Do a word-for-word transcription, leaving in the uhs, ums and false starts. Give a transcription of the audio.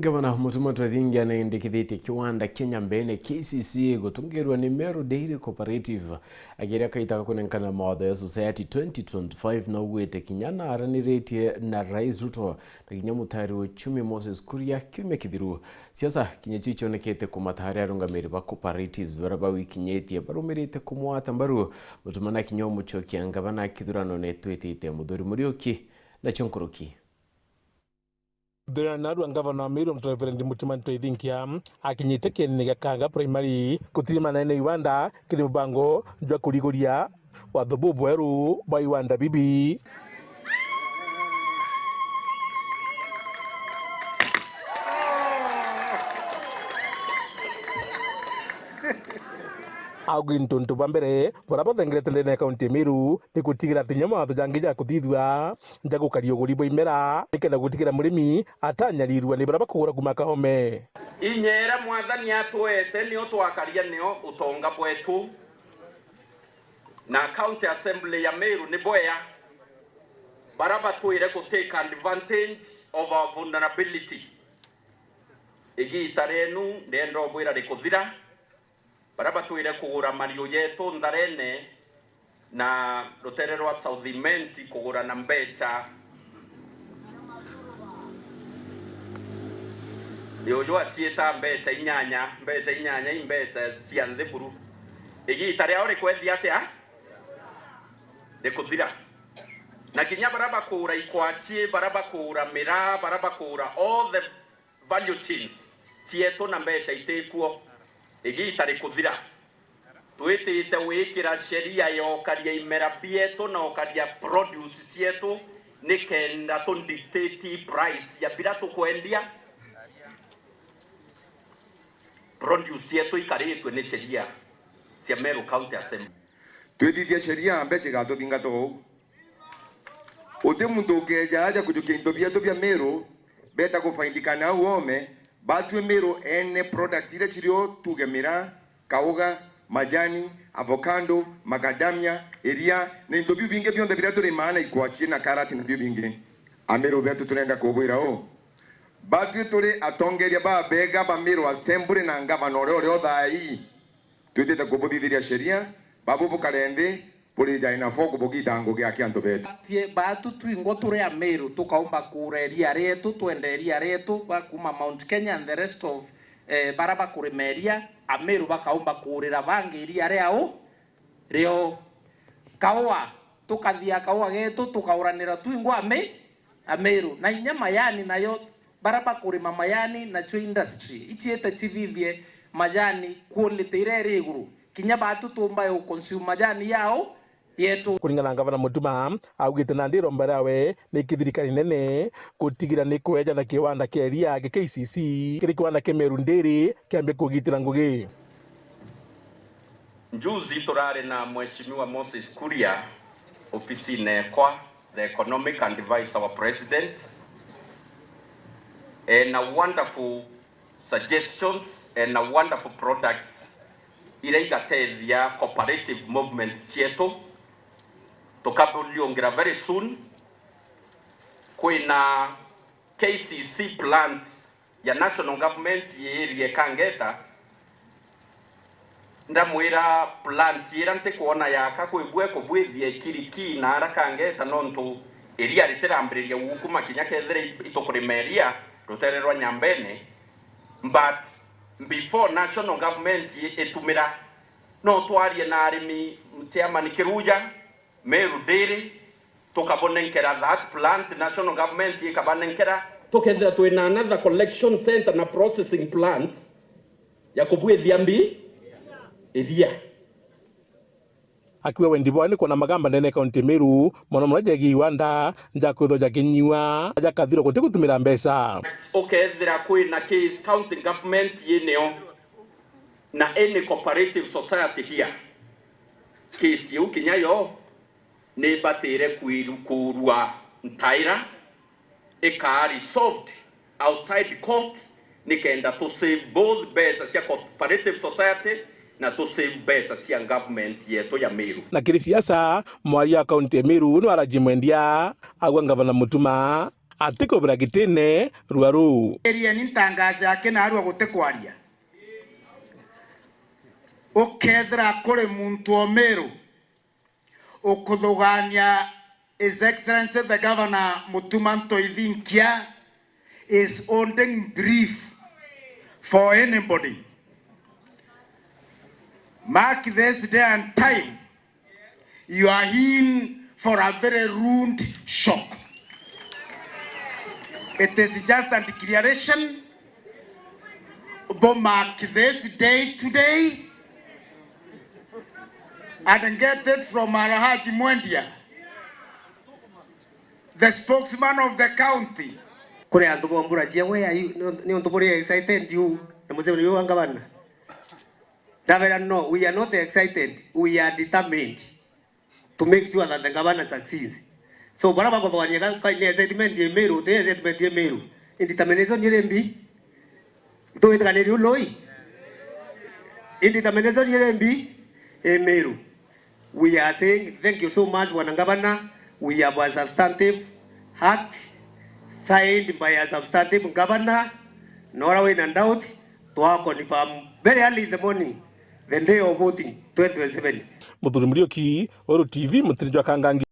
Gavana Mutuma Twethingia nendikithitie kiwanda kia Nyambene K C C gutungirwa ni Meru Dairy Cooperative. Akiria kaita ga kunenkana mawatho ya Society twenty twenty-five, naugwite kinya naraniritie na Rais Ruto na kinya mutari wa uchumi Moses Kuria kiumia kithiru. Siasa kinya cio icionekete kumata hari arungamiri ba cooperatives baria bawikinyitie barumirite kumwata mbaru Mutuma na kinya umucokia ngavana kithurano netwitite Muthuri Muriuki nacio nkuruki. Thirana narua ngavana wa Meru, Reverend Mutuma Twethingia, akinyite kienene gia Kanga Primary, gutirimana na iwanda kiri mubango jwa kuriguria watho bubweru bwa iwanda bibi. Augite untu bwa mbere buria buthengerete ndene ya kaunti ya Meru ni gutigira ati kinya mawatho jangi ja kuthithua ja gukaria uguri bwa imera, nikenda gutigira murimi atanyarirua ni baria bakugura kuma Kaome. Inya iria Mwathani atwete nio twakaria nio utonga bwetu, na County Assembly ya Meru ni bwea baria batwire ku take advantage of our vulnerability. Igiita rienu ndienda ubwira rikuthira, baria batwire kugura mariu jetu Ntharene na rutere rwa South Imenti kugura na mbecha. Juju aciita mbecha inyanya, mbecha inyanya i mbecha cia nthi buru. Igiita riao rikwethia atia? Rikuthira. Na kinya baria bakugura ikwachie, baria bakugura miraa, baria bakugura all the value chains cietu na mbecha itikuo, igiita rikuthira. Twitite gwikira sheria ya ukaria imera bietu na ukaria produce cietu, nikenda tu dictate price ya biria tukwendia. Produce cietu ikaritwe ni sheria cia Meru County Assembly. Twithithia sheria, mbecha igatuthingata uu. Uti muntu ukeeja aja kujukia into bietu bia Meru, beeta kufaindikana au oome, batwi Meru ene product iria cirio, tuuge miraa, kauga, majani, avocado, macadamia, iria, na into biu bingi bionthe biria turimaa na ikwachie na karati na biu bingi. Ameru betu turenda kubwira uu, batwi turi atongeria babeega ba Meru Assembly na ngavana uria uri o thaa ii. Twitite kubuthithiria sheria, babu bukare nthi, buri jae na foku bugita ngugi aki antu betu. Tie baatu twingwa turi Ameru tukaumba kuura iria rietu, twende iria rietu ba kuma Mount Kenya and the rest of, eh, bara bakurima iria, Ameru bakaumba kuurira bangi iria riao rio. Kaua, tukathia kaua getu, tukauranira twingwa Ame-, Ameru. Na inya mayani nayo, bara bakurima mayani, nacio industry, iciite cithithie majani quality iria iri iguru. Kinya baatu tuumba u consume majani yao yetu. Kuringana na Ngavana Mutuma, augite nandi iromba riawe ni kithirikari nene gutigira ni kweja na kiwanda kia iria kia K C C kiri kiwanda kia Meru Dairy kiambe kugitira ngugi. Juzi turari na Mheshimiwa Moses Kuria ofisine ekwa, the economic advisor wa president, ena wonderful suggestions, ena wonderful products iria igatethia cooperative movement cietu. Tukaburiungira very soon. Kwina K C C plant ya national government yi area Kangeta. Ndamwira plant ira ntikwona yaka kwibua ikubwithia ikiriki na ara Kangeta, nontu iria ritirambiriria gukuma kinya kethira i-, itukurima iria rutere rwa Nyambene. But before national government i-, itumira, no twarie na arimi, Chairman Kiruja, Meru Dairy, tukabonenkera that plant, national government ikabanenkera. Tukethira twina another collection center na processing plant ya kubwithia mbi iria. Akiuga wendi bwao ni kwona magamba ndene ya kaunti ya Meru, mono mono jegie iwanda ja kwithwa jakinyiwa, jakathirwa guti gutumira mbeca. Ukethira kwina case county government yineo na any cooperative society here, case iu kinya yo ni ibatire kwiru-, kuurua ntaira ikaa resolved outside court, nikenda tu save both mbeca cia cooperative society na tu save mbeca cia government yetu ya Meru. Na kiri siasa, mwaria wa kaunti ya Meru ni Alhaji Mwendia, augua Ngavana Mutuma atikubira gitine rua ruu. Irieni ntangazo yake narua gutikwaria. Ukethira kuri muntu o Meru ukuthugania His Excellency the Governor Mutuma Ntoithinkia is holding brief for anybody. Mark this day and time, you are in for a very rude shock. It is just a declaration. Bo mark this day today and get it from Alhaji Mwendia, the spokesman of the county. Kuri antu bomburagia, "Where are you?" Ni untu buri excited uu na mucemanio uu wa ngavana. Ndabera, "No, we are not excited, we are determined to make sure that the governor succeeds." So, bara bakuthogania ka, ka, ni excitement i Meru, ti excitement i Meru. Ni determination iri mbi. Itugwitikaniria uu lui? Ni determination iri mbi i Meru. We are saying thank you so much, Bwana Governor. We have a substantive act signed by a substantive governor. Na ura wina doubt, twa confirm very early in the morning, the day of voting twenty twenty-seven. Muthuri Muriuki, Uru T V, mutiri jwa Kangangi.